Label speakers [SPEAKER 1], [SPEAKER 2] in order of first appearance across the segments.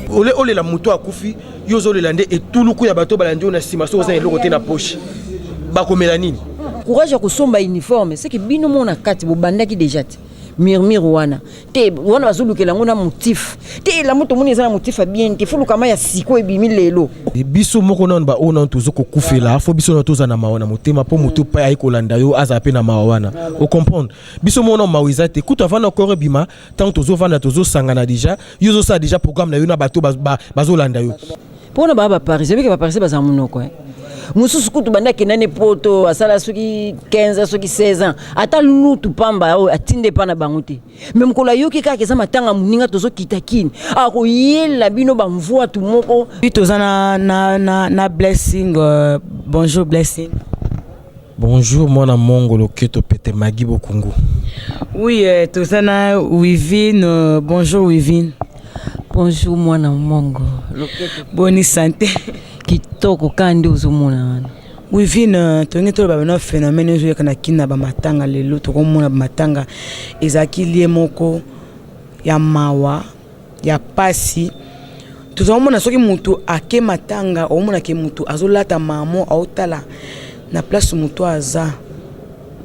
[SPEAKER 1] Ole olela moto akufi, yo ozolela nde etuluku ya bato balandi yo na nsima. Soki oza na eloko te na poche, bakomela nini?
[SPEAKER 2] Courage ya kosomba uniforme, seke bino mo na kati bobandaki déjà te murmure wana te. Wana bazolukela yango na motif te. Elamba tomoni eza na motif ya bien te, folukama ya siko ebimi lelo.
[SPEAKER 1] Biso moko nano baoyo nano tozo kokufela, fo biso nano toza na mawa na motema, mpo moto mpe ayi kolanda yo azala mpe na mawa wana. Ocomprendre? Biso moko nano mawa eza te. Kutu avant na corps ebima, ntango tozovanda, tozosangana déjà, yo ozosala déjà programme na yo na bato bazolanda yo.
[SPEAKER 2] Mpona baa baparis, ebike baparis bazala monoko, eh. Mosusu kutu banda akenda ne poto, asala soki 15 ans, soki 16 ans, ata lutu pamba oyo atinde epa na bango te. Me mokolo ayoki kaka eza matanga moninga, tozokita kini, akoyela bino bamvwatu moko.
[SPEAKER 3] Puis toza na Blessing. Bonjour Blessing.
[SPEAKER 1] Bonjour mwana mongo loketo pete Magi Bokungu.
[SPEAKER 3] Oui, toza na Wivine. Bonjour Wivine.
[SPEAKER 2] Bonjour mwana mongo loketo.
[SPEAKER 3] Boni santé?
[SPEAKER 2] Kitoko kaka nde ozomona wana.
[SPEAKER 3] Wivine, tolingi toloba bino phénomène ezoyeka na kini na bamatanga. Lelo tokomona bamatanga ezalaki lie moko ya mawa, ya pasi. Tozomona soki motu ake matanga, omona ke motu azolata mamo, aotala na place motu aza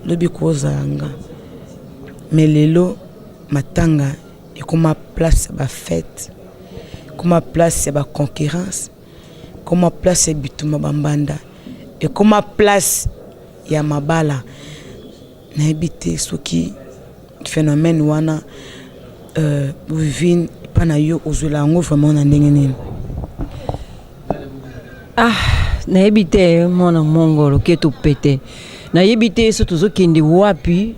[SPEAKER 3] lobi kozala nga. Mais lelo matanga ekoma place ya bafête, ekoma place ya baconcurrence, ekoma place ya bitumba bambanda, ekoma place ya mabala. Nayebi te soki phénomène wana, Wivine, epa na yo ozwela yango vraiment na ndenge nini?
[SPEAKER 2] Ah, nayebi te mwana mongo loketo pete. Nayebi te so tozokende wapi,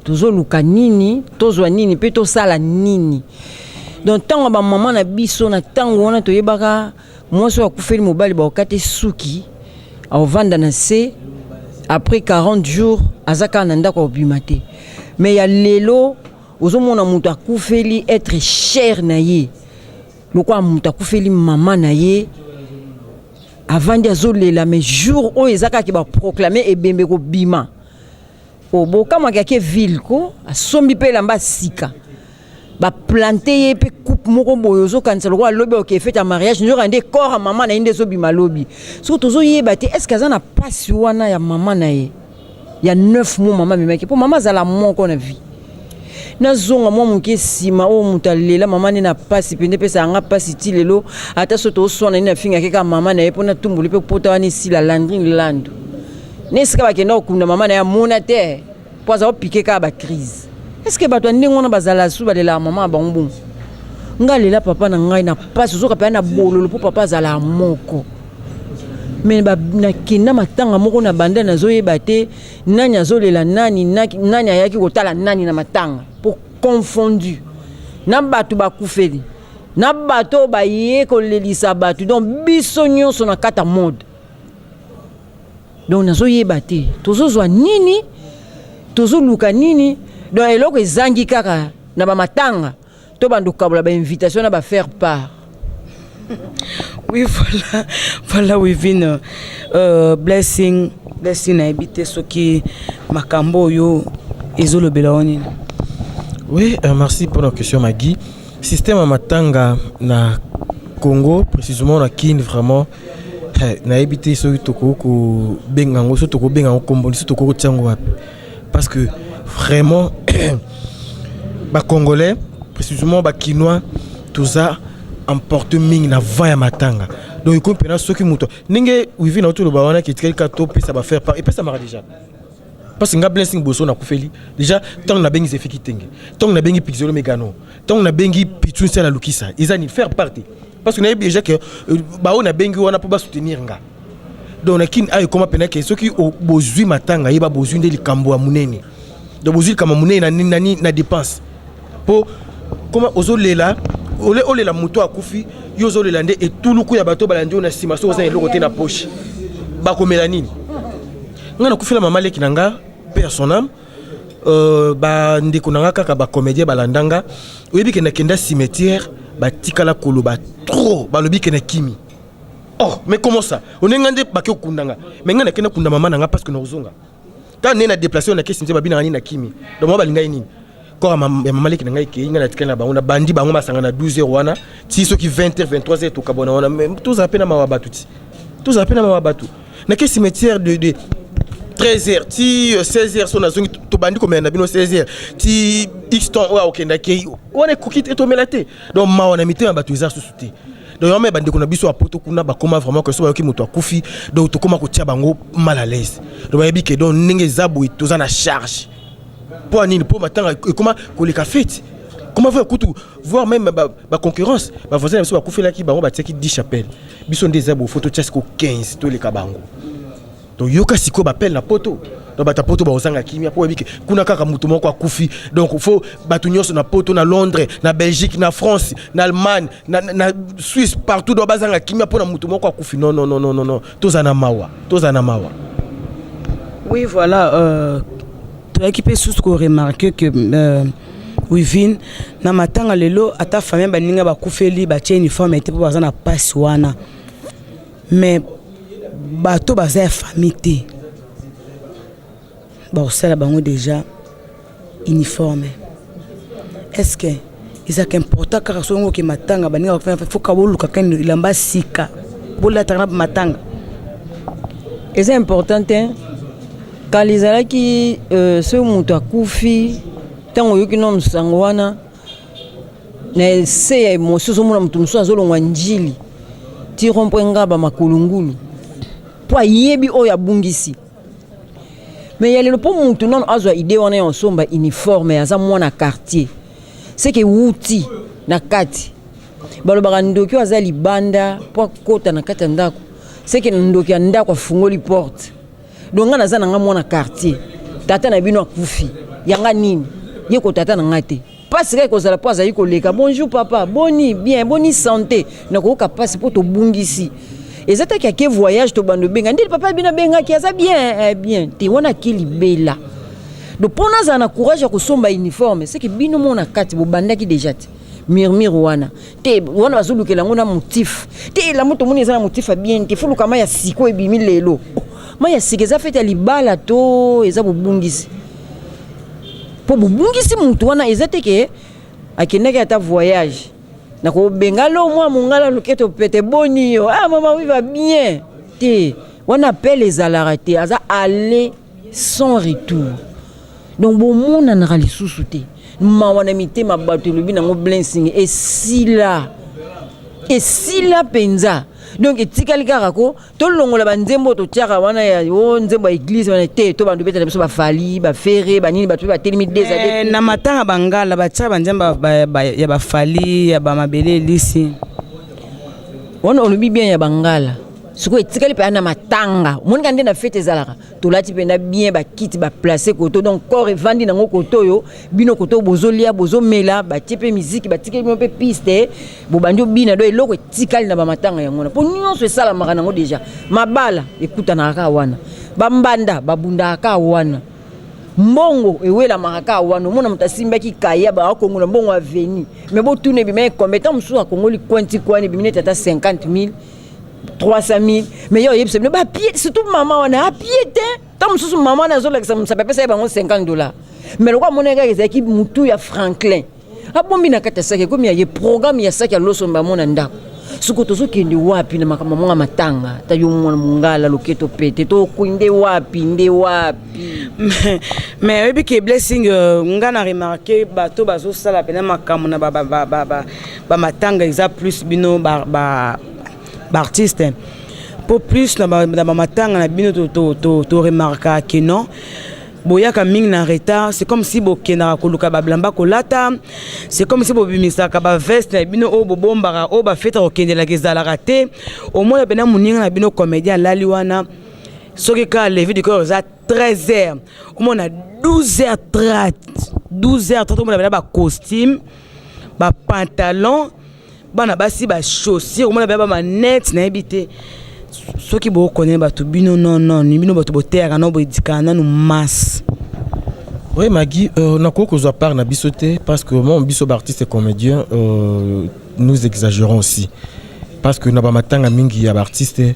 [SPEAKER 2] tozoluka nini, tozwa nini mpe tosala nini. Donc ntango ya bamama na biso, na ntango wana toyebaka mwasi oyo akufeli mobali, baokata suki, aovanda na se après 40 jours, aza kaka na ndako, akobima te. Mais ya lelo ozomona moto akufeli être cher na ye, lokola moto akufeli mama na ye, avandi azolela. Mais jour oyo eza kaka baproclame ebembe kobima, bokamwaki ake ville ko asombi mpe elamba sika, baplante ye mpe coupe moko boye, ozokanisa lokola lobi oke fête ya mariage. Nzoka nde corps ya mama na ye nde ezobima lobi. Soki tozoyeba te, est ce que aza na mpasi wana ya mama na ye ya 9 mois mama amemaki, mpo mama azala moko na vie. Nazonga mwa moke nsima, oyo moto alela mama nde na mpasi mpenza, epesaka nga mpasi ti lelo. Ata so toswana nini, afingaki kaka mama na ye mpo natumboli mpe pota wana esila. Landrine Landu na esika bakenda kokunda mama na ye, amona te mpo aza kopike kaka bacrise. Est ce que bato ya ndenge wana bazala su balelaka mama ya bango bongo? Nga alela papa na ngai na mpasi, ozoka mpenza na bololo, mpo papa azalaka moko. Me nakenda matanga moko na banda, nazoyeba te nani azolela nani, nani ayaki kotala nani na matanga, mpo confondu na bato bakufeli na bato oyo baye kolelisa bato. Donc biso nyonso na kati ya mode. Donc nazoyeba te tozozwa nini, tozoluka nini. Donc eloko ezangi kaka na bamatanga, to bando kokabola bainvitation na bafaire part.
[SPEAKER 3] Oui, voilà Wivine. Blessing, Blessing, nayebi te soki makambo oyo ezolobela o nini.
[SPEAKER 1] Oui, merci pour la question Magui. Système ya matanga na Congo, précisément na Kin, vraiment nayebi te soki tokoki kobenga yango, soki tokobenga yango kombo, soki tokoki kotia yango wapi, parce que vraiment bacongolais, précisément bakinois, toza emporte mingi na vent ya matanga. Donc ekomi mpena soki moto ndenge wivi na otoloba wana ketikali kaka topesa bafaire part, epesamaka déjà. Parce que nga Blessing Boso nakufeli déjà, ntango nabengi Zefiki Tenge, ntango nabengi Pixelo Megano, ntango nabengi Pitu Nsala Lukisa, eza ni faire part te, parce que nayebi déjà ke baoyo nabengi wana mpo basoutenir nga. Donc na kini ayo ekoma mpena ke soki bozwi matanga, yeba bozwi nde likambo ya monene. Donc bozwi likambo ya monene na dépense, mpo koma ozolela ole olela moto akufi, yo ozolela nde etuluku ya bato balandi yo na nsima. Soki oza na eloko te na poche, bakomela nini? Ngai nakufela mama leki na nga, paix à son âme. Bandeko na nga kaka bacomédien balanda nga. Oyebi ke nakenda cimetière, batikala koloba trop, balobi ke nakimi. Oh, mais comment ça? Onenga nde bake okunda nga, mais ngai nakenda kunda mama na nga parce que nakozonga kaka nde na déplace oyo nake cimetière, babinanga nini? Nakimi. Donc mwa balingai nini? Corps ya mama leki na ngai ekei, ngai natikali na bango, na bandi bango masanga na 12 heures wana ti soki 20 heures, 23 heures, tokabwana wana. Mais tozala mpe na mawa bato, ti tozala mpe na mawa bato. Nake cimetière de 13 heures ti 16 heures, so nazongi, tobandi komela na bino 16 heures ti x temps oyo akokendaki wana, ekoki te, tomela te. Donc mawa na mitema ya bato eza susu te. Donc yango, bandeko na biso ya Poto kuna bakóma vraiment ke so bayoki moto akufi, donc tokóma kotia bango mal à l'aise. Donc bayebi ke donc ndenge eza boye, toza na charge. Mpo ya nini? Mpo matanga ekóma koleka fête. Comment faire kutu, voire même baconcurrence, bavoisin na biso bakufelaki bango, batiaki 10 chapelle. Biso nde eza boye, faut totia siko 15, toleka bango. Donc yoka sikoyo bapele na Poto. Donc bato ya Poto bakozanga kimia, mpo oyebi ke kuna kaka moto moko akufi, donc faut bato nyonso na Poto, na Londres, na Belgique, na France, na Allemagne, na Suisse, partout, donc bazanga kimia mpo na moto moko akufi. Non, non, non, non, non, non, toza na mawa, toza na mawa.
[SPEAKER 3] Oui, voilà, toyaki mpe susu koremarquer que wivine na matanga lelo, ata famille baninga bakufeli batie uniforme te mpo baza na mpasi wana, mais bato baza ya famille te, bakosala bango déjà uniforme. Est ce que ezalaka important kaka soki oke matanga, baninga foka bolukaka elamba sika bolataka na matanga?
[SPEAKER 2] Eza important te. Kala ezalaki soki moto akufi, ntango oyoki nano sango wana, na se ya émotion, ozomona moto mosusu azolongwa Njili ti rond-point Ngaba, makolo ngulu, mpo ayebi oyo abungisi. Mais ya lelo, mpo motu nano azwa idée wana ya osomba uniforme, aza mwana quartier, seke wuti na kati. Balobaka ndoki oyo aza libanda mpo akota na kati ya ndako, seke ndoki ya ndako afungoli porte. Donc ngai naza na nga mwana quartier, tata na bino akufi, yanga nini ye ko tata na ngai te. Mpasi kaka ekozala mpo azali koleka: "Bonjour papa, boni bien, boni santé?" Nakoyoka mpasi mpo tobungisi. Eza taki ake voyage, tobanda obenga ndeli papa bino abengaki, aza bien, bien te. Wana ake libela. Donc mpo nazala na courage ya kosomba uniforme, seke bino mo na kati bobandaki déjà te murmure wana te. Wana bazolukela yango na motif te. Elamba tomoni eza na motif ya bien te, foluka mai ya sika oyo ebimi lelo. Oh, mai ya sika eza fête ya libala to eza bobungisi? Mpo bobungisi mutu wana, eza te ke akendaki ata voyage, nakobenga lo mwa mongala loketo pete: "Boni yo?" "Ah mama, oui, va bien." Te, wana appel ezalaka te, aza aller sans retour. Donc bomonanaka lisusu te. Mawa na mitema bato, elobi nango Blessing, esila, esila mpenza. Donc etikali kaka ko tolongola banzembo totiaka wana ya o nzembo ya église wana te, to bandu betela biso bafali, bafere, banini, bato mpe batelemi.
[SPEAKER 3] Na matanga bangala batiaka banzembo ya bafali, ya bamabele elisi.
[SPEAKER 2] Wana olobi bien ya bangala. Sikoyo etikali mpenza na matanga, omonika nde na fête ezalaka, tolati mpenza bien, bakiti baplace koto, donc corps evandi nango koto oyo, bino koto bozolia, bozomela, batie mpe miziki, batikeli bino mpe piste, bobandi obina. Do eloko etikali na bamatanga yango wana, mpo nyonso esalamaka nango déjà. Mabala ekutanaka kaka wana, bambanda babundaka kaka wana, mbongo ewelamaka kaka wana. Omona moto asimbaki kaya, baakongola mbongo aveni, mais botuna ebima ekombe. Ntango mosusu akongoli kwenti kwani, ebimi neti ata 50 000, 300 000, mais yo oyebisa bino bapie, surtout mama wana apie te. Ntango mosusu mama wana azolakisa mosapi, apesa ye bango 50 dollars, mais lokwa amoni kaka ezalaki mutu ya Franklin, abombi na kati ya saki, ekomi ya ye. Programme ya saki ya loso bamona ndako. Sikoyo tozokende wapi na makambo monga matanga? Ta yo mwana mongala loketo pete, tokende wapi nde wapi?
[SPEAKER 3] Mais oyebi ke Blessing, nga na remarquer bato bazosala mpena makambo na bamatanga eza plus bino baartiste, mpo plus na bamatanga na bino toremarquaka ke non, boyaka mingi na retard. C'est comme si bokendaka koluka babilamba kolata, c'est comme si bobimisaka baveste na bino oyo bobombaka, oyo bafetaka kokendelaka ezalaka te. Omona mpena moninga na bino comédien alali wana, soki kaka levée du corps eza 13 heures, omona 12 heures 30, 12 heures 30, omona mpena bacostume, bapantalon, bana basi bachaussure, omona mpena bamanete. Nayebi te soki bokone bato bino non, bino bato boteyaka no, boedikaka nanu masse.
[SPEAKER 1] Oui, Magui, nakoki kozwa part na biso te, parce que moi, biso baartiste et comédien, nous exagérons aussi, parce que na bamatanga mingi ya baartiste,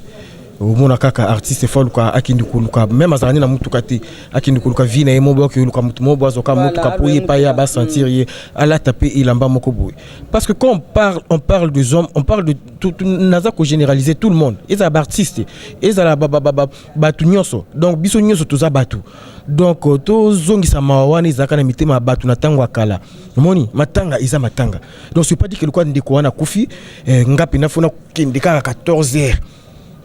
[SPEAKER 1] Omona kaka artiste faut aluka, akende koluka, même azala nde na mutuka te, akende koluka vie na ye moko, akende koluka motu moko azwaka motuka po ye pa ye basentir ye, alata mpe elamba moko boye. Parce que quand on parle des hommes, on parle de tout, naza kogénéraliser tout le monde, ezala baartiste, ezala bato nyonso. Donc biso nyonso toza bato. Donc tozongisa mawa wana ezalaka na mitema ya bato na ntango ya kala. Omoni, matanga eza matanga. Donc c'est pas dit que lokwa ndeko wana akufi, nga mpenza faut nakende kaka 14 heures,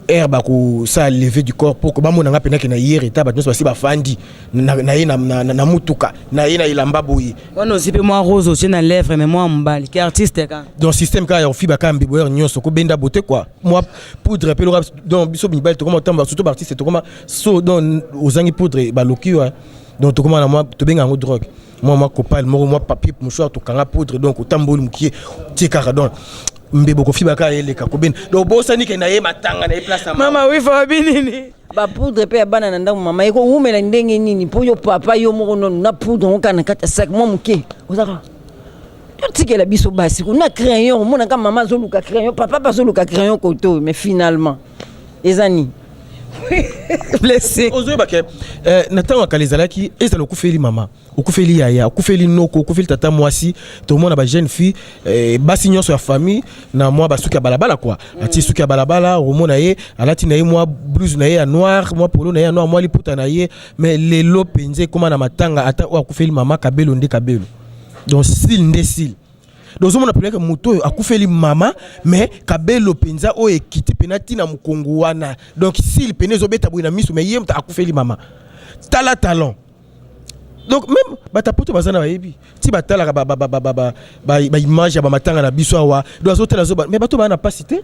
[SPEAKER 1] heure bakosala lever du corps, pour bamona nga mpenza ke na hier eta bato nyonso basi bafandi na ye na mutuka na ye na elamba boye.
[SPEAKER 3] Wana ozwi mpe mwa rose, otie na lèvre, mais mwa mobali ke artiste kaka.
[SPEAKER 1] Donc système kaka ya kofiba kaka mbebo heure nyonso, kobenda beauté quoi, mwa poudre mpe loka. Donc biso mibali tokoma otamba, surtout baartiste, tokoma so, donc ozangi poudre, baloki wa. Donc tokoma na mwa, tobenga yango drogue, mwa copal moko, mwa papier mouchoir, tokanga poudre. Donc otamboli mokie, tie kaka. Donc mbebo kofiba kaka, eleka kobenda. Donc bosani ke na ye matanga na ye place ya
[SPEAKER 3] mama wifa wabi nini?
[SPEAKER 2] Bapoudre mpe ya bana na ndako, mama, ekowumela ndenge nini? Mpo yo papa, yo moko nono na poudre ngo kaka na kati ya sac mwa moke, ozaka totikela biso basi kuna crayon. Omonaka mama azoluka crayon, papa mpe azoluka crayon koto, mais finalement eza nini?
[SPEAKER 3] Blessé.
[SPEAKER 1] Ozoyeba ke na ntango ya kala ezalaki, ezala okufeli mama, okufeli yaya, okufeli noko, okufeli tata mwasi, tomona bajeune fille, basi nyonso ya famille na mwa basuki ya balabala kua. Atie suki ya balabala, omona ye alati na ye mwa blouse na ye ya noir, mwa polo na ye ya noir, mwa liputa na ye. Mais lelo mpenza ekóma na matanga, ata oyo akufeli mama, kabelo nde kabelo, donc style nde style. Donc ozomona mpenza ke moto oyo akufeli mama, mais kabelo mpenza oyo ekiti mpenza ntina mokongo wana, donc style pene ezobeta boye na miso, mais ye moto akufeli mama, tala talon. Donc même bato poto baza na bayebi ti batalaka baimage ya bamatanga na biso awa. Donc azotala, azoba, mais bato baa na pasi te,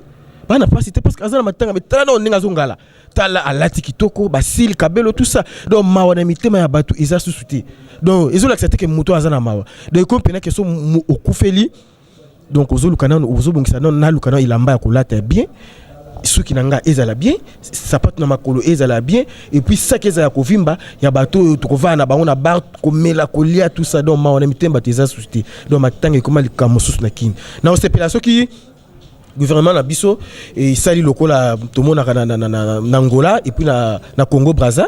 [SPEAKER 1] baa na pasi te, parce que aza na matanga, mais tala nao ndenge azongala, tala alati kitoko, basile, kabelo, tout ça. Donc mawa na mitema ya bato eza susu te. Donc ezolakisa te ke moto aza na mawa. Donc ekomi mpenza ke so okufeli, donc ozoluka nano, ozobongisa nano, naluka nano elamba ya kolata ya bien, suki na nga ezala bien, sapato na makolo ezala bien, et puis saki ezala kovimba ya bato oyo tokovanda na bango na bar, komela, kolia, tout ça. Donc mawa na mitema bato eza susu te. Donc matanga ekoma likambo mosusu na kini. Na osepela soki gouvernement na biso esali lokola tomonaka na Angola et puis na Congo Braza,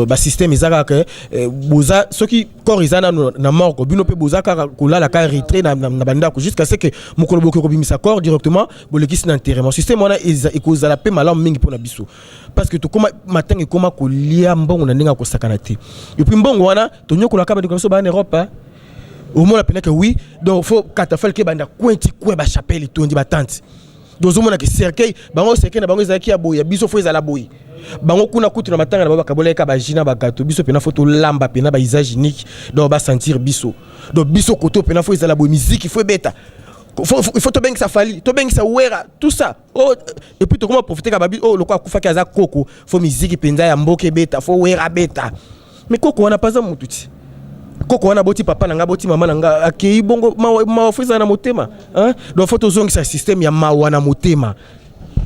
[SPEAKER 1] basystème eza kaka boza, soki corps eza nano na morgue, bino mpe boza kaka kolala kaka retrait na bandako jusqu'à ce que mokolo bokoki kobimisa corps directement, bolekisi na enterrement. Système wana ekozala mpe malamu mingi mpona biso, parce que tokoma, matanga ekoma kolia mbongo na ndenge ya kosakana te. Et puis mbongo wana tonyokolaka bandeko na biso baa na Europe, hein. Omona mpenza ke oui, donc faut catafalque ebanda coin ti coin, bachapelle etondi, batente. Donc ozomona ke cercueil bango, cercueil na bango ezalaki ya boye, ya biso faut ezala boye. Bango kuna kutu na matanga na bango bakabolaki bajus na bagato. Biso mpenza faut tolamba mpenza bausage unique, donc basentir biso. Donc biso koto mpenza faut ezala boye, musique faut ebeta, il faut tobengisa Fally, tobengisa Wera, tout ça. Oh, et puis tokoma profiter ka babi oh, lokola akufaki aza koko, faut musique mpenza ya mboka ebeta, faut Wera beta. Mais koko wana paza mutu ti koko wana boti papa na nga, boti mama na nga, akei bongo, mawa, mawa faut ezala na motema, hein? Donc faut tozongisa système ya mawa na motema,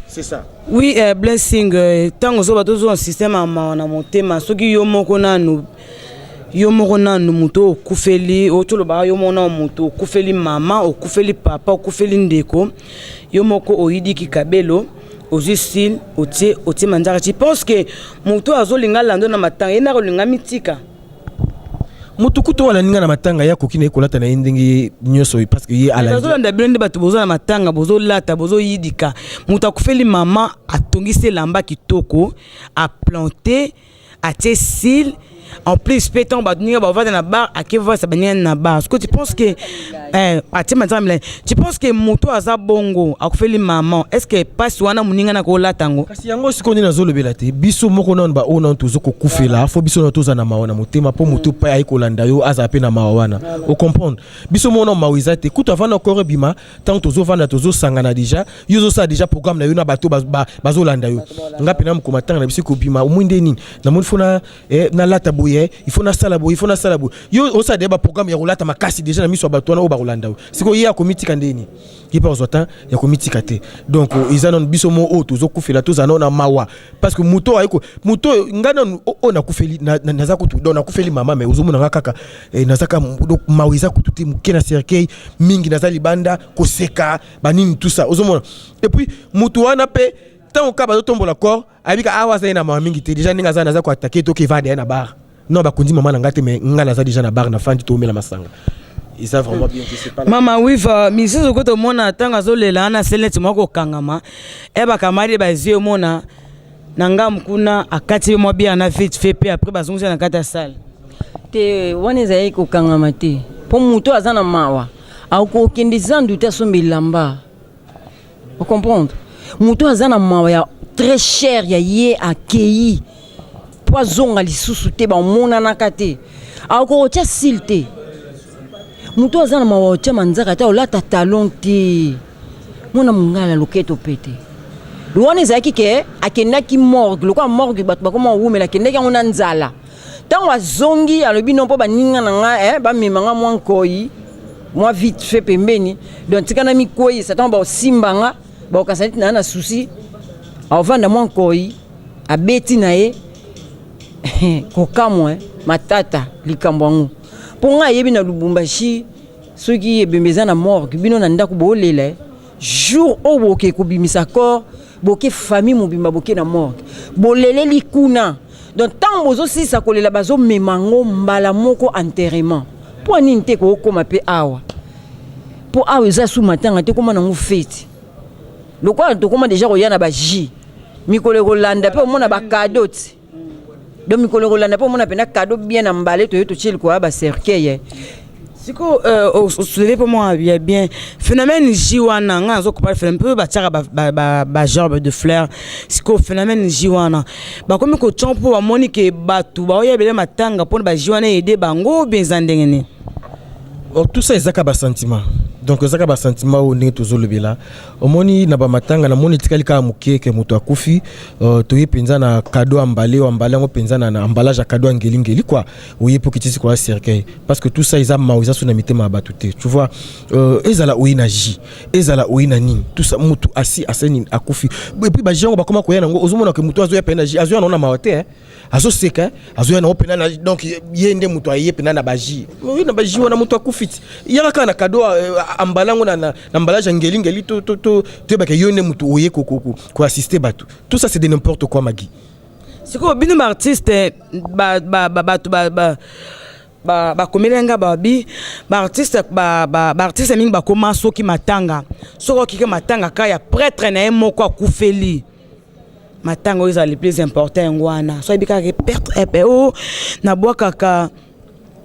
[SPEAKER 1] c'est ça.
[SPEAKER 3] Oui, Blessing, ntango ozoba tozwa système ya mawa na motema, soki yo moko nanu, yo moko nanu moto okufeli, oyo tolobaka, yo moko nanu moto okufeli mama, okufeli papa, okufeli ndeko, yo moko oyidiki kabelo, ozwi style, otie manzaka, tu penses que moto azolinga alanda na matanga, ye naka olinga mitika?
[SPEAKER 1] Motu kutu oyo alandi nga na matanga, ye akoki na ye kolata na ye ndenge nyonso, parce que ye alandi.
[SPEAKER 3] Bazolanda bino nde bato boza na matanga, bozolata, bozoyidika. Moto akufeli mama, atongisi elamba kitoko, aplante, atie cils en plus mpe. Ntango bato ninga bavanda na bar, akevasa baninga na bar. Ce que tu penses que atie manzaka milai, tu penses que moto aza bongo akufeli mama, est ce que mpasi wana moninga na kolata yango?
[SPEAKER 1] Kasi yango sikoyo nde nazolobela te. Biso moko nano, baoyo nano tozo kokufela, faut biso nano toza na mawa na motema, mpo motu mpe ayi kolanda yo azala mpe na mawa wana. Ocomprendre? Biso moko nano mawa eza te. Kutu avant na corps ebima, ntango tozovanda, tozosangana déjà, yo ozosala déjà programme na yo na bato bazolanda yo. Nga mpenza mokoma ntanga na biso ekobima, omoi nde nini namoni, faut na nalata boye, il faut nasala boye, il faut nasala boye. Yo osala déjà baprogramme ya kolata makasi déjà na miso ya bato wana oyo bakolanda yo. Sikoyo ye akomitika ndeni? Ye mpe azwa temps ya komitika te. Donc eza nano biso mo oyo tozokufela, tozala nano na mawa, parce que moto oyo ayeko, moto oyo ngai nanu oyo nakufeli, naza kutu, donc nakufeli mama, mais ozomona nga kaka naza kaka, donc mawa eza kutu te, moke na cercueil mingi, naza libanda koseka banini, tout ça ozomona. Et puis moto wana mpe, ntango kaka bazotombola corps, Ayebi ka awa azali na mawa mingi te. Déjà ndenge aza, naza koattaquer, toki evanda ye na bar. Non, bakundi mama na nga te, mais nga naza déjà na bar, nafandi, toomela masanga. Eza vraiment bien te, c'est pas la.
[SPEAKER 3] Mama Wiva, misusu ko tomona ntango azolela wana, sele neti mwa kokangama e bakamadi bazwi, omona na ngambu kuna akati mwa bière na vite fait, mpe après bazongisi na kati ya salle.
[SPEAKER 2] Te, wana ezalaki kokangama te, mpo moto aza na mawa akokende zandu te, asomba elamba. Ocomprendre? Moto aza na mawa ya très cher ya ye akei mpo azonga lisusu te, bamonanaka te, akokotia sile te. Moto aza na mawa otia manzaka te, olata talon te, mona mongala loketo pe te. Wana ezalaki ke akendaki morgue, lokola morgue bato bakoma kowumela, akendaki yango na nzala. Ntango azongi, alobi no mpo baninga na nga bamema nga mwa nkoi mwa vite fait pembeni. Donc tika na mikweyisa, ntango baosimba nga, baokasa neti naa na susi, aovanda mwa nkoi, abeti na ye kokamwa matata. Likambo yango mpo ngai ayebi na Lubumbashi, soki ebembe eza na morgue, bino na ndako boolela jour oyo boke kobimisa corps, boke famille mobimba, boke na morgue, boleleli kuna. Donc ntango bozosilisa kolela, bazomema yango mbala moko enterrement. Mpo nini te kookóma mpe awa? Mpo awa eza su matanga te, kóma nango fête. Lokola tokóma déjà koya na bajus, mikolo ekolanda mpe omona bacadeau ti. Donc mikolo ekolanda mpe omona mpenza cadeau bien na mbale, toye totie likolo ya bacercueil.
[SPEAKER 3] Sikoyo osoulever mpo mwa ya bien phénomène jus wana. Ngai nazokopa phénomène mpe batiaka bagerbe de fleur. Sikoyo phénomène jus wana bakomi kotia mpo bamoni ke bato baoyebele matanga mpona bajus wana ede bango bien, eza ndenge nini?
[SPEAKER 1] Bon, tout ça ezaka basentiment. Donc ezaka basentiment oyo ndenge tozolobela. Omoni na bamatanga, namoni etikali kaka moke ke moto akufi, toye mpenza na cadeau emballé, oyo emballé yango mpenza na emballage ya cadeau ya ngelingeli quoi. Oye mpo kitisi koya cercueil, parce que tout ça eza mawa, eza so na mitema ya bato te, tu vois. Ezala oye na jus, ezala oye na nini, tout ça, motu asi aseni akufi. Et puis bajus yango bakoma koya nango, ozomona ke motu azoya mpe na jus, azoya nango na mawa te, hein. Azoseka, azoya nango mpena na, donc ye nde moto aye mpena na bajus, oye na bajus wana, moto akufi ti yaka kaka na cadeau emballé yango na emballage ya ngelingeli, toyebaka yo nde moto oye koassister bato. Tout ça, c'est de n'importe quoi, Magi.
[SPEAKER 3] Sikoyo bino baartiste, bato bakomeli nga, babi baartiste, baartiste mingi bakoma soki matanga, soki okiki matanga ka ya prêtre na ye moko akufeli, matanga oyo ezala le plus important yango wana. So ayebi kaka prêtre o nabwakaka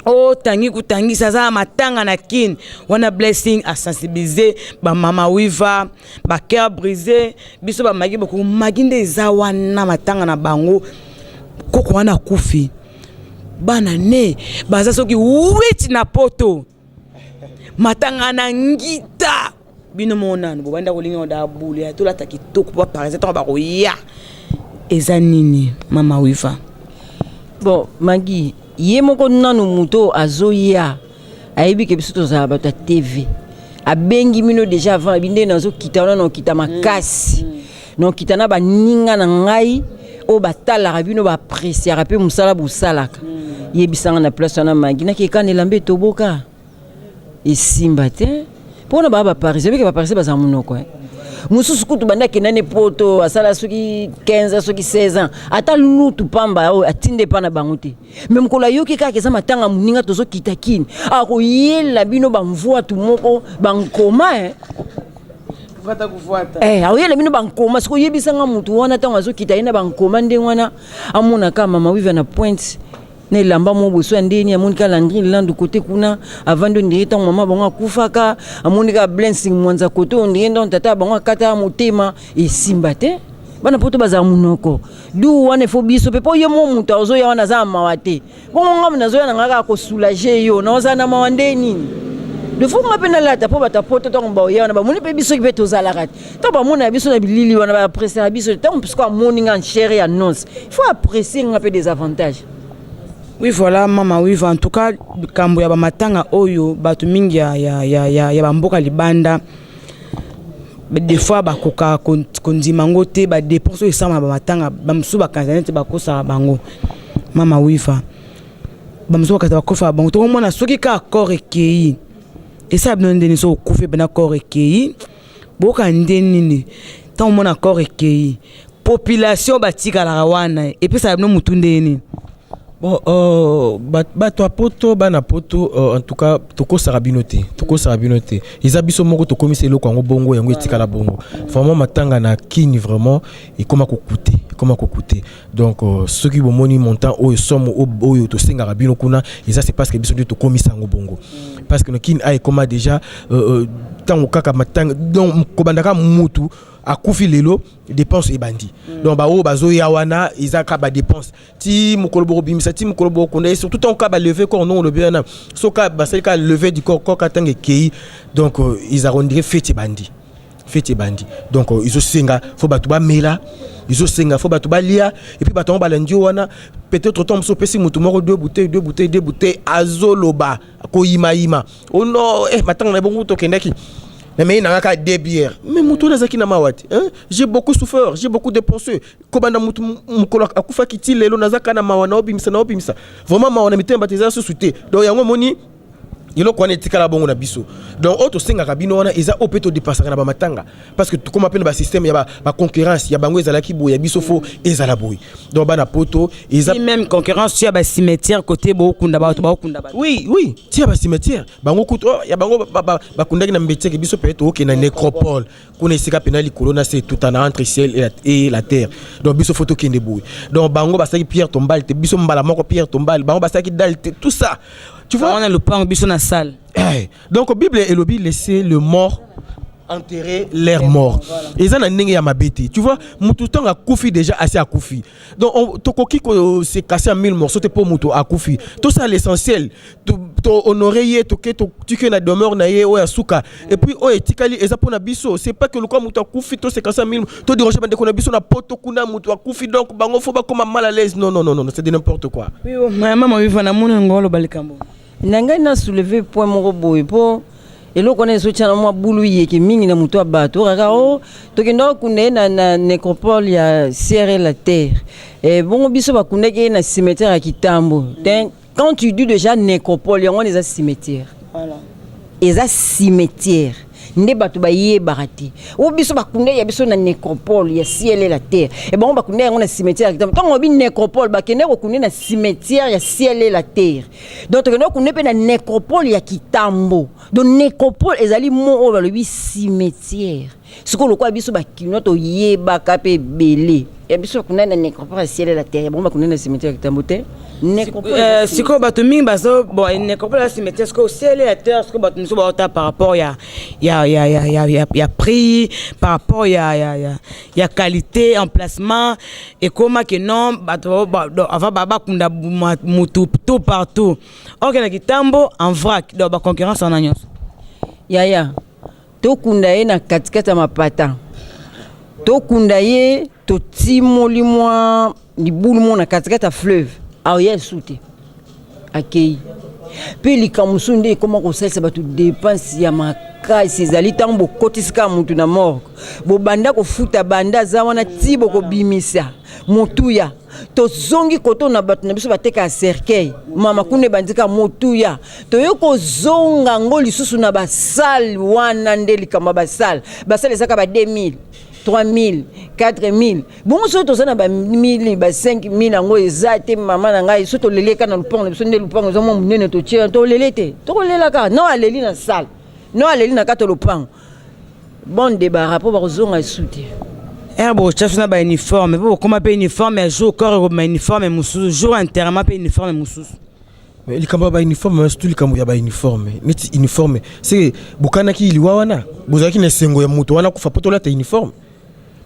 [SPEAKER 3] o tangi kotangisa, aza na matanga na Kine wana. Blessing asensibiliser bamama Wiva, bacœur brisé, biso bamagi bokomagi nde eza wana matanga na bango. Koko wana akufi, bana ne baza soki 8 na Poto, matanga na ngita. Bino mo nanu bobanda kolinga oda bule ya tolata kitoko po par exemple ntango bakoya, eza nini, mama Wiva?
[SPEAKER 2] Bon, Magi, ye moko nanu moto azoya, ayebi ke biso tozala bato ya TV. Abengi bino déjà avant, abi nde nazokita wana, naokita makasi, naokita na baninga na ngai oyo batalaka bino, baappréciaka mpe mosala bosalaka. Yebisanga na place wana, Magi, nakeka na elamba etoboka, esimba te mpona baa baparisien. Beke baparisien bazala monoko, eh. Mosusu kutu banda akenda ne Poto, asala soki 15, soki 16 ans, ata lutu pamba oyo atinde epa na bango te. Me mokolo ayoki kaka eza matanga moninga, tozokita Kini, akoyela bino bamvwatu moko bankoma, eh. Akoyela bino bankoma. Soki oyebisanga motu wana, ntango azokita ye na bankoma ndenge wana, amonaka mama Wiva na pointe na elamba moko boso ya ndeni, amoni kaka Landry Landu kote kuna avandi, ondire ntango mama bango akufaka, amoni kaka Blessing Mwanza kote, ondire ntango tata ya bango akataka motema. Esimba te, bana Poto bazala monoko du wana. Efo biso mpe, mpo ye mo moto azoya wana aza na mawa te. Bongo ngambo nazoya na nga kaka kosoulager yo, naozala na mawa nde nini? Defo nga mpe nalata mpo bato ya Poto ntango baoya wana bamoni mpe biso mpe tozalaka te. Ntango bamona biso na bilili wana, baappréciaka biso. Ntango siko amoni nga chere ya nonce, il faut apprécier nga mpe des avantages.
[SPEAKER 3] Oui, voilà, mama Wiva. En tout cas, likambo ya bamatanga oyo, bato mingi ya bamboka libanda, des fois bakoka kondima yango te. Badépense oyo esalama na bamatanga, bamosusu bakanisa neti bakosaka bango. Mama Wiva, bamosusu bakanisa bakosaka bango. Tokomona soki kaka corps ekei, esala bino ndeni? Soki okufi mpena, corps ekei, boyoka nde nini ntango omona corps ekei? Population batikalaka wana, epesaka bino mutu ndenge nini?
[SPEAKER 1] Bon, bato ya Poto, bana Poto, en tout cas tokosaka bino te, tokosaka bino te. Eza biso moko tokomisa eloko yango bongo, yango etikala bongo. Vraiment, matanga na Kini vraiment ekoma kokute, ekoma kokute. Donc soki bomoni montant oyo, somme oyo tosengaka bino kuna, eza, c'est parce que biso nde tokomisa yango bongo, parce que na Kini a ekoma déjà ntango kaka matanga, donc kobandaka mutu akufi lelo, dépense ebandi. Donc baoyo bazoya wana, eza kaka badépense ti mokolo bokobimisa, ti mokolo bokokunda. Et surtout ntango kaka balever corps, non, olobi wana, so kaka basali kaka lever du corps, corps kaka ntango ekei, donc ezaka on dirait fête ebandi, fête ebandi. Donc ezosenga fo bato bamela, ezosenga fo bato balia. Et puis bato yango balandi yo wana, peut-être ntango mosusu opesi motu moko deux bouteilles, deux bouteilles, deux bouteilles, azoloba koyimayima: "Oh non, eh, matanga na bongo tokendaki na mei nanga kaka deux bières, mais motu wana azalaki na mawa te, hein? J'ai beaucoup souffert, j'ai beaucoup dépensé. Kobanda motu mokolo akufaki ti lelo, naza kaka na mawa, naobimisa, naobimisa. Vraiment, mawa na mitema bato eza susu te. Donc yango omoni eloko wana etikala bongo na biso. Donc oyo tosengaka bino wana eza oyo mpe todépensaka na bamatanga, parce que tokóma mpe na basystème ya baconcurrence ya bango. Ezalaki boye, ya biso fo ezala boye. Donc bana Poto eza
[SPEAKER 3] Même concurrence ya bacimetière, côté bokunda bato, bakokunda bato.
[SPEAKER 1] Oui, tia bacimetière bango kutu, oh, ya bango bakundaki na mbetieke, biso mpe tookende na nécropole kuna, esika mpena likolo na se etutana, entre ciel et la terre. Donc biso fo tokende boye. Donc bango basalaki pierre tombale te, biso mbala moko pierre tombale. Bango basalaki dalle te, tout ça, tu vois.
[SPEAKER 3] Wana lopango, biso na salle.
[SPEAKER 1] Eh, donc Bible elobi: "Laisser le mort enterrer leur mort." Eza na ndenge ya mabe te, tu vois. Mutu ntango akufi déjà, asi akufi. Donc tokoki se casser en mille morceaux te mpo mutu akufi. Tosala l'essentiel, tohonore ye, toke totiki na demeure na ye oyo asuka. Et puis oyo etikali eza mpo na biso. C'est pas que lokwa mutu akufi, to se casser en mille, todérange bandeko na biso na Poto kuna. Mutu akufi, donc bango fo bakoma mal à l'aise. Non, non, non, non, c'est de n'importe quoi.
[SPEAKER 3] Oui, mama Wiva, namoni ngo oloba likambo.
[SPEAKER 2] Na ngai na soulever point moko boye, mpo eloko wana ezotia na mwa bulu yeke mingi na moto ya bato kaka o tokenda kokunda ye na nécropole ya ciel la terre. E, bongo biso bakundaki ye na cimetière ya Kitambo te. Quand tu dis déjà nécropole, yango wana eza cimetière.
[SPEAKER 3] Voilà.
[SPEAKER 2] Eza cimetière nde bato bayebaka te. O biso bakunda ya biso na nécropole ya ciel et la terre, e bango bakunda yango na cimetière ya Kitambo. Ntango obi nécropole, bakende kokunda na cimetière ya ciel et la terre, donc tokende kokunda mpe na nécropole ya Kitambo. Donc nécropole ezali mo oyo balobi cimetière. Sikoyo lokola biso bakino toyebaka mpe ebele ya biso bakunda na nécropole ya ciel et la terre, bango bakunda na cimetière ya Kitambo te. Nécropole eza
[SPEAKER 3] Sikoyo bato mingi bazo, bon, nécropole ya cimetière, sikoyo ciel ya terre. Sikoyo bato mosusu baota par rapport ya prix, par rapport ya qualité, emplacement. Ekóma ke non, bato avant bakunda mutu tout partout, okenda Kitambo en vrac. Donc baconcurrence wana nyonso.
[SPEAKER 2] Yaya, tokunda ye na katikati ya mapata, tokunda ye, totimoli mwa libulu mo na katikati ya fleuve, aoya esu te, akei mpe. Likambo mosusu nde ekóma kosalisa bato dépense ya makasi ezali ntango bokotisi kaka motu na morgue, bobanda kofuta banda aza wana ti bokobimisa motuya. Tozongi koto na bato na biso bateka ya cercueil, mama kuna ebandi kaka motuya. Toye kozonga ngo lisusu na basalle wana nde likambo ya basalle. Basalle ezaka ba 2000, 3000, 4000. Bongo soki toza na ba 1000, ba 5000, yango eza te. Mama na ngai, so toleli eka na lupango na biso nde lupango eza mwa monene, totie, tolele te, tokolela kaka. No aleli na salle, no aleli na kati ya lopango, bon débarras, mpo bakozonga esu te.
[SPEAKER 3] Ere botya so na bauniforme, mpo bokóma mpe uniforme ya jour corps ekobima, uniforme mosusu jour enterrement, mpe uniforme mosusu.
[SPEAKER 1] Mais likambo ya bauniforme, surtout likambo ya bauniforme, neti uniforme se bokanaki liwa wana, bozalaki na esengo ya moto wana kufa mpo tolata uniforme,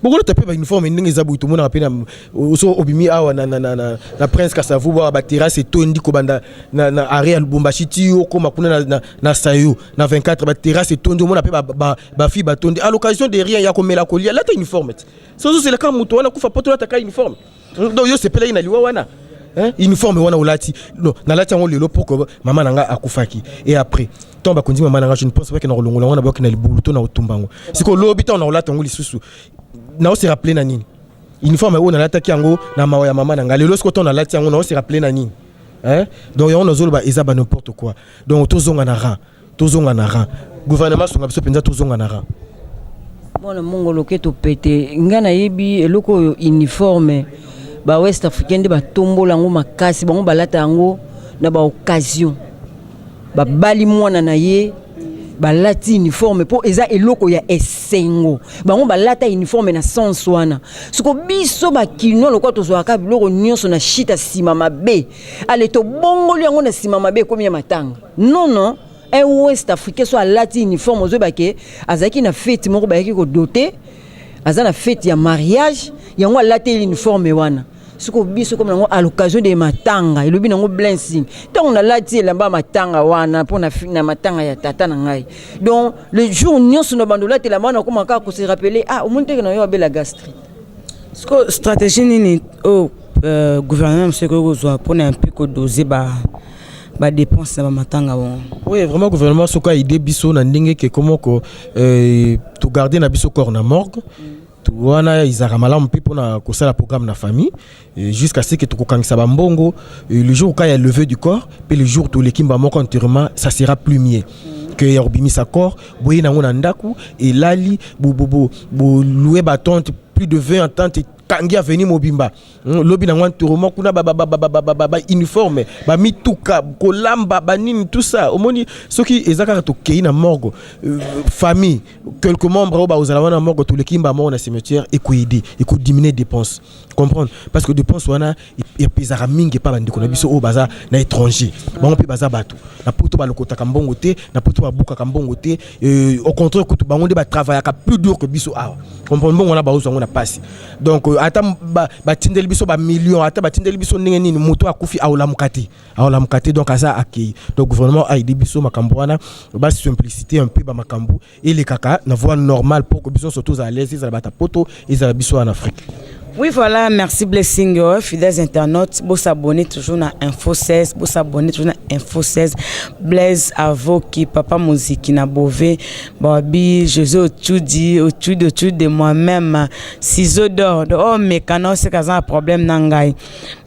[SPEAKER 1] bokolata mpe bauniforme ndenge eza boye. Tomonaka mpe so obimi awa na Prince Kasavubu awa, baterrasse etondi kobanda na arrêt ya Lubumbashi ti okóma kuna na Sayo na 24, baterrasse etondi. Omona mpe bafille batondi à l'occasion de rien, ya komela, kolia. Lata uniforme ti so ozoselaka moto wana kufa mpo tolataka uniforme. Donc yo sepelaki na liwa wana, hein? Uniforme wana olati, non, nalati yango lelo pour que mama na nga akufaki. Et après, ntango bakondi mama na nga, je ne pense pas ke na kolongola yango na bayoki na libulu to na kotumba yango. Sikoyo lobi, ntango na kolata yango lisusu, naose rappeler na nini? Uniforme oyo nalataki yango na mawa ya mama na nga, lelo sikoyo ntango nalati yango, naose rappeler na nini, hein? Donc yango nazoloba eza ba n'importe quoi. Donc tozonga na rang, tozonga na rang. Gouvernement songa biso mpenza, tozonga na rang.
[SPEAKER 2] Mwana mongo loketo pete. Ngai nayebi eloko oyo, uniforme, ba Ouest africain nde batombola yango makasi. Bango balata yango na ba occasion, babali mwana na ye, balati uniforme mpo eza eloko ya esengo. Bango balata uniforme na sens wana. Siko biso bakinois, lokola tozwaka biloko nyonso na shita nsima mabe, ale tobongoli yango na nsima mabe, ekomi ya matanga. Non, non, un Ouest africain so alati uniforme, ozoyeba ke azalaki na fête moko, bayaki kodoter, aza na fête ya mariage, yango alati uniforme wana. Sikoyo biso komi nango à l'occasion de matanga. Elobi nango Blessing, ntango nalati elamba ya matanga wana mpo na matanga ya tata na ngai, donc le jour nyonso na bando olati elamba wana, okoma kaka kose rappeler: ah, omoni teke na yo abela gastrite.
[SPEAKER 3] Siko stratégie nini oyo gouvernement mosu ekoki kozwa mpona mpe kodoser ba dépense na bamatanga bongo?
[SPEAKER 1] Oui, vraiment, gouvernement soki aide biso na ndenge ke komoko togarde na biso corps na morgue wana, ezalaka malamu mpe mpona kosala programme na famille jusqu'à ce que tokokangisa bambongo. Le jour oka ya levée du corps mpe le jour toleki mba moko enterrement, ça sera plus mieux que ya kobimisa corps boye nango na ndako, elali bolouer ba tente, plus de 20 tente ekangi avenue mobimba. Lobi nango enterrement kuna, ba uniforme, bamituka, kolamba, banini, tout ça. Omoni, soki eza kaka tokei na morgue, famille, quelques membres oyo bakozala wana na morgue, toleki mba moko na cimetière, ekoaider, ekodiminuer dépense, comprendre, parce que dépense wana epezaka mingi epa bandeko na biso oyo baza na étranger. Bango mpe baza bato na poto, balokotaka mbongo te na poto, babukaka mbongo te. Au contraire kutu, bango nde batravaillaka plus dur que biso awa, comprendre. Mbongo wana bazozwa yango na pasi. Donc ata batindeli biso bamillion, ata batindeli biso ndenge nini, moto akufi aolamuka te, aolamuka te. Donc aza akei. Donc gouvernement aide biso makambo wana, basimplicité un peu, bamakambo elekaka na voie normale pour que biso nyonso tozala à l'aise, ezala bato ya poto, ezala biso wana Afrique.
[SPEAKER 3] Oui, voilà, merci Blessing, fidèles internautes. Vous s'abonner toujours à Info 16, vous s'abonner toujours à Info 16. Blaise Avoki, Papa Moziki na Beauvais, Babi, José Otudi, Otudi, Otudi de moi-même, Ciseaux d'or, oh, mécano, c'est qu'un problème na ngai.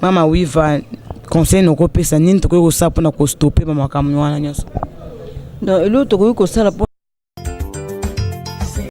[SPEAKER 3] Mama Wiva, conseil noko pesa nini tokoki kosala mpona kostopper bamakambo wana nyonso?
[SPEAKER 2] Non, eloko tokoki kosala mpo